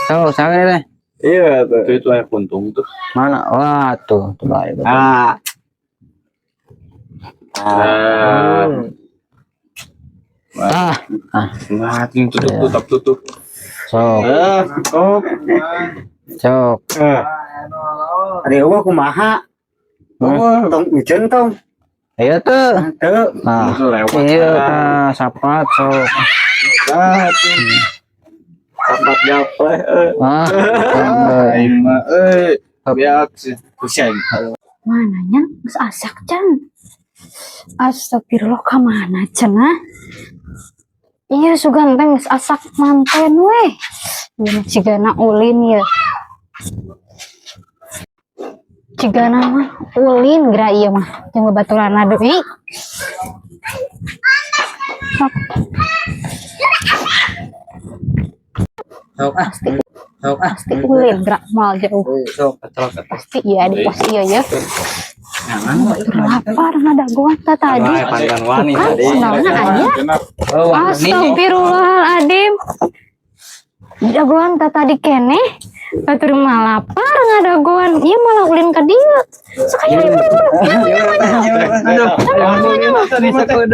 Sok, sawe teh. Iya tuh. Itu aya puntung tuh. Mana? Wah, tuh, tuh baik. Ah. Ah. Ah, ah, Nah, ini tutup tutup tutup. Sok, Ah, oh. Sok. Ah. Ari eueuh kumaha? Tong hujan tong. Ayo tuh. Teu. Nah, Lewat. iya, tah, sapat sok. Ah, tuh. Sapat gapleh eh. Ah, Aing mah euy. Biak sih. Kusen. Mananya geus asak can. Astagfirullah, ka mana cenah? Iya, sugan teh geus asak manten weh. Ieu mah cigana ulin ya. Cigana mah ulin geura ieu mah jeung babaturanna deui. Sok. Sok ah. Sok ah. Pasti ulin geura mal jauh. Sok, kecelok. Pasti iya di pos iya ya. Batur lapar ngadagoan tah tadi. Pandan wani Kan tadi. sendalna aya. Oh, wani. Astagfirullahaladzim. Dagoan tah tadi keneh. Batur mah lapar ngadagoan. Ieu malah ulin ka dieu. Sok ayo buru buru.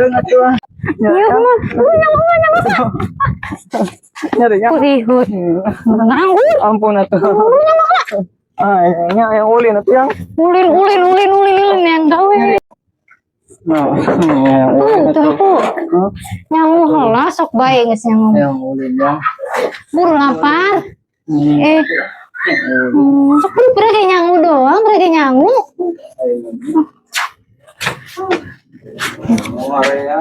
Ieu mah nyawa nyawa. Putihut. Nganggur. Ampun atuh. Ah, nya yang ulin atuh yang. Ulin ulin ulin ulin ulin yang gawe. Nah, yang Tuh, ulin tuh atuh. aku. Nyangu heula sok bae geus nyangu. Yang ulin ya. Buru lapar. Eh. Sok buru berarti nyangu doang, berarti nyangu. Oh, area.